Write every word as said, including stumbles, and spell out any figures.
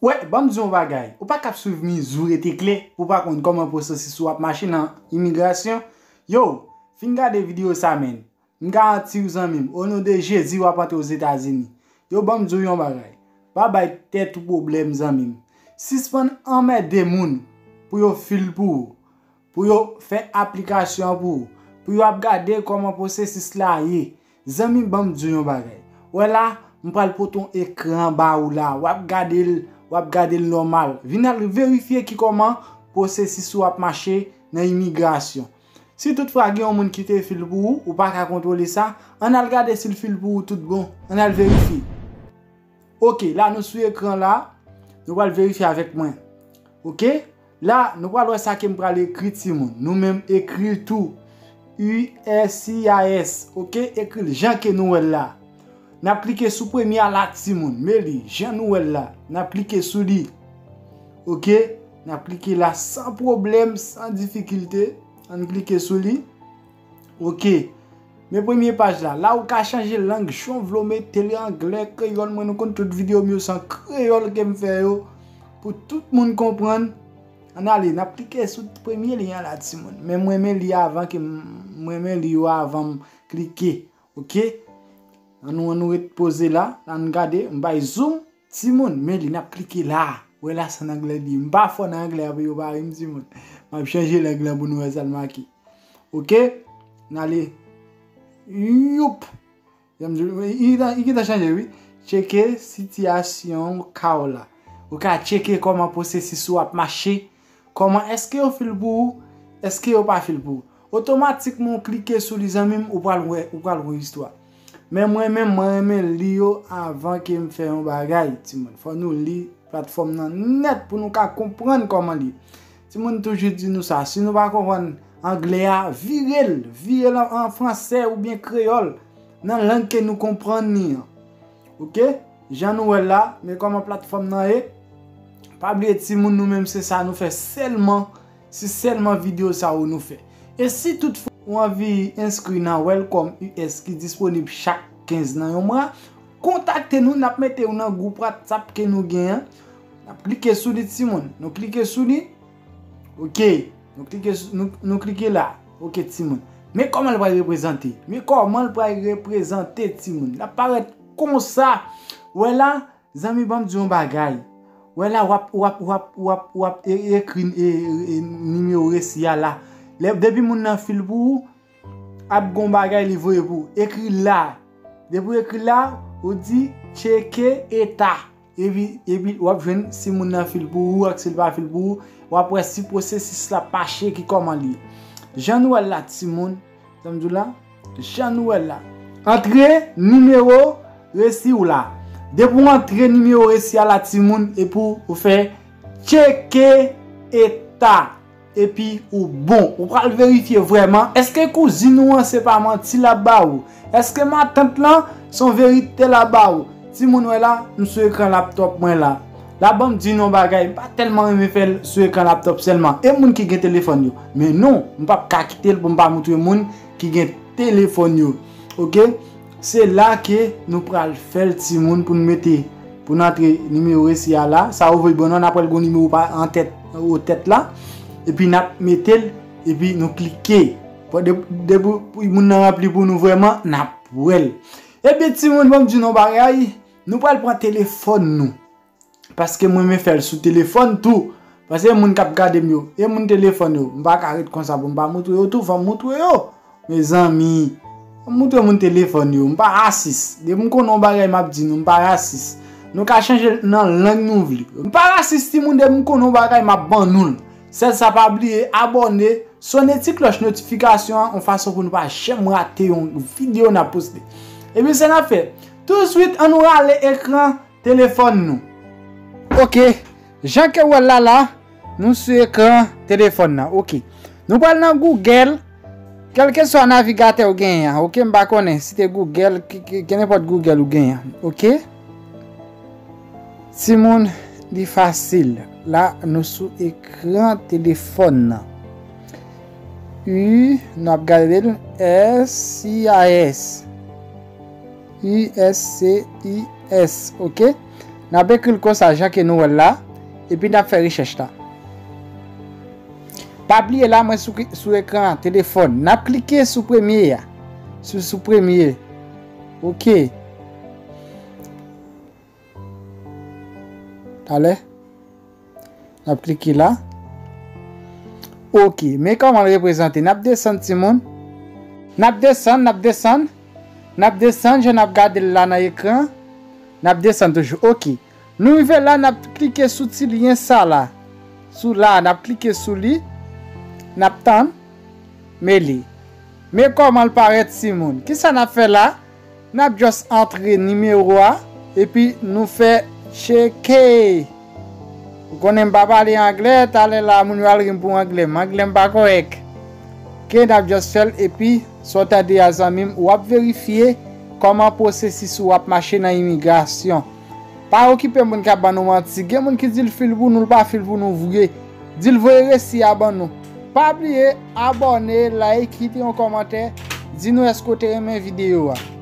Wè, ban m di w yon bagay. Ou pa kab swiv miz ou rete klè, ou pa konn kòman pwosesis ou ap mache nan imigrasyon. Yo, fin gade videyo sa, menn. M garanti w, zanmi m, o non de Jezi, w ap antre Ozetazini. Yo, ban m di w yon bagay. Pa bay tèt ou pwoblèm, zanmi m. Sispann anmède moun pou yo fil pou ou, pou yo fè aplikasyon an pou ou, pou yo ap gade kòman pwosesis la ye. Zanmi, ban m di w yon bagay. Wè la, m pral pote yon ekran ba ou la. W ap gade l, w ap gade l nòmal. Vin al verifye ki kòman pwosesis ou ap mache nan imigrasyon. Si toutfwa gen yon moun ki te fil pou ou, ou pa ka kontwole sa, ann al gade si l fil pou ou tout bon. Ann al verifye. Ok, la nou sou ekran la. Nou pral verifye avèk mwen. Ok? La, nou pral wè sa ke m pral ekri, timoun. Nou menm ekri l tou. U S C I S. Ok? Ekri l jan ke nou wè l la. N ap klike sou premye a la, timoun. Men li, jan nou wè l la. N ap klike sou li. Ok? N ap klike la san pwoblèm, san difikilte. Ann klike sou li. Ok. Men premye paj la. La ou ka chanje lang jan w vle w mete l, anglè, kreyòl. Mwen, nou konn tout videyo m yo se an kreyòl ke m fè yo. Pou tout moun konprann. Ann ale, n ap klike sou premye lyen an la, timoun. Men m renmen li avan ke m, m renmen li yo avan m klike. Ok? Ann nou, ann nou ret poze la. Ann gade, m bay zoom. Timoun, men li, n ap klike la. Wè la, se an anglè li ye. M pa fò nan anglè a, pou yo pa ri m, timoun. M ap chanje lang lan pou nou wè sa l make. Ok? N ale. Youp! Jan m di w, li gentan, li gentan chanje, wi. Tcheke sitiyasyon ka w la. Ou ka tcheke kòman pwosesis ou ap mache. Kòman, èske yo fil pou ou? Èske yo pa fil pou ou? Otomatikman, ou klike sou li, zanmi m, ou pral wè, ou pral wè istwa. Men mwen menm, mwen renmen li yo avan ke m fè yon bagay, timoun. Fò nou li platfòm nan nèt pou nou ka konprann kòman li ye. Timoun toujou di nou sa, si nou pa konprann anglè a, vire l, vire l an, an fransè oubyen kreyòl, nan lang ke nou konprann li an. Ok? Jan nou wè l la, men kòman platfòm nan ye. Pa bliye, timoun, nou menm se sa nou fè sèlman, se sèlman videyo sa yo nou fè. E si toutfwa ou anvi enskri nan Welcome U S ki disponib chak kenz nan yon mwa, kontakte nou, n ap mete w nan gwoup WhatsApp ke nou gen an. N ap klike sou li, timoun. Nou klike sou li. Ok. Nou klike sou, nou, nou klike la. Ok, timoun. Men kòman l pral reprezante. Men kòman l pral reprezante, timoun. L ap parèt konsa. Wè la, zanmi, ban m di yon bagay. Wè la, w ap, w ap, w ap, w ap, w ap e-, ekri, e, e, nimewo resi a la. Lè, depi moun nan fil pou ou, ap gon bagay li voye pou ou. Ekri la. Depi w ekri la, ou di tcheke eta. Epi, epi w ap jwenn si moun nan fil pou ou ak si l pa fil pou ou. W ap wè si pwosesis la mache, ki kòman li ye. Jan nou wè l la, timoun. Sa m di w la? Jan nou wè l la. Antre nimewo resi w la. Depi w antre nimewo resi a la, timoun, epi w fè tcheke eta. Epi ou bon. Ou pral verifye vrèman. Èske kouzin ou an se pa manti l ap ba ou? Èske matant lan se yon verite l ap ba ou? Timoun, wè la, m sou ekran laptòp mwen la. La, ban m di nou yon bagay, m pa tèlman renmen fè l sou ekran laptòp sèlman. E moun ki gen telefòn yo. Men non, m p ap ka kite l pou m pa moutre moun ki gen telefòn yo. Ok? Se la ke nou pral fè l, timoun, pou n mete, pou n antre nimewo resi a la. Sa ou voye ban nou an, n ap wè l gon nimewo pa an tèt, o tèt la. Epi n ap mete l, epi nou klike. Pou de, depi pou moun nan ranpli pou nou vrèman, n ap wè l. Ebyen, timoun, ban m di nou yon bagay, nou pral pran telefòn nou. Paske mwen renmen fè l sou telefòn tou. Paske moun k ap gade m yo, e moun telefòn yo, m pa ka ret konsa pou m pa moutre yo tou, fò m moutre yo. Mezanmi, fò m moutre moun telefòn yo, m pa rasis. Depi m konnen yon bagay m ap di nou, m pa rasis. Nou ka chanje l nan lang nou vle. M pa rasis, timoun, depi m konnen yon bagay m ap ban nou l. Sèl sa, pa bliye abòne, sone ti klòch notifikasyon an, yon fason pou nou pa janm rate yon videyo n ap poste. Ebyen, sa n ap fè. Touswit, ann nou rale ekran telefòn nou. Ok, jan ke w wè l la la, nou sou ekran telefòn nan. Ok. Nou pral nan Google, kèlkeswa navigatè w genyen an. Ok, m pa konnen si te Google, ke, ke, kenenpòt Google ou genyen an. Ok. Timoun, li fasil. La, nou sou ekran telefòn nan. U, n ap gade l, S C I S. U S C I S, ok? N ap ekri l konsa, jan ke nou wè l la, epi n ap fè rechèch la. Pa bliye la, mwen sou, sou ekran telefòn. N ap klike sou premye a. Sou, sou premye. Ok. Talè. N ap klike la. Ok. Men kòman l reprezante. N ap desann, timoun. N ap desann, n ap desann. N ap desann, jan n ap gade l la nan ekran. N ap desann toujou. Ok. Nou rive la, n ap klike sou ti lyen sa la. Sou la, n ap klike sou li. N ap tann. Men li. Men kòman l parèt, timoun. Kisa n ap fè la? N ap just antre nimewo a, epi nou fè tcheke. Ou konnen m pa pale anglè, talè la moun yo al ri m pou anglè m. Anglè m pa kòrèk. Ok, n ap just fè l, epi sa w tande a, zanmi m, w ap verifye kòman pwosesis ou ap mache nan imigrasyon. Pa okipe moun k ap ban nou manti. Gen moun ki di l fil pou nou, l pa fil pou nou vre. Di l voye resi a ban nou. Pa bliye abòne, like, kite yon kòmantè. Di nou èske w te renmen videyo a.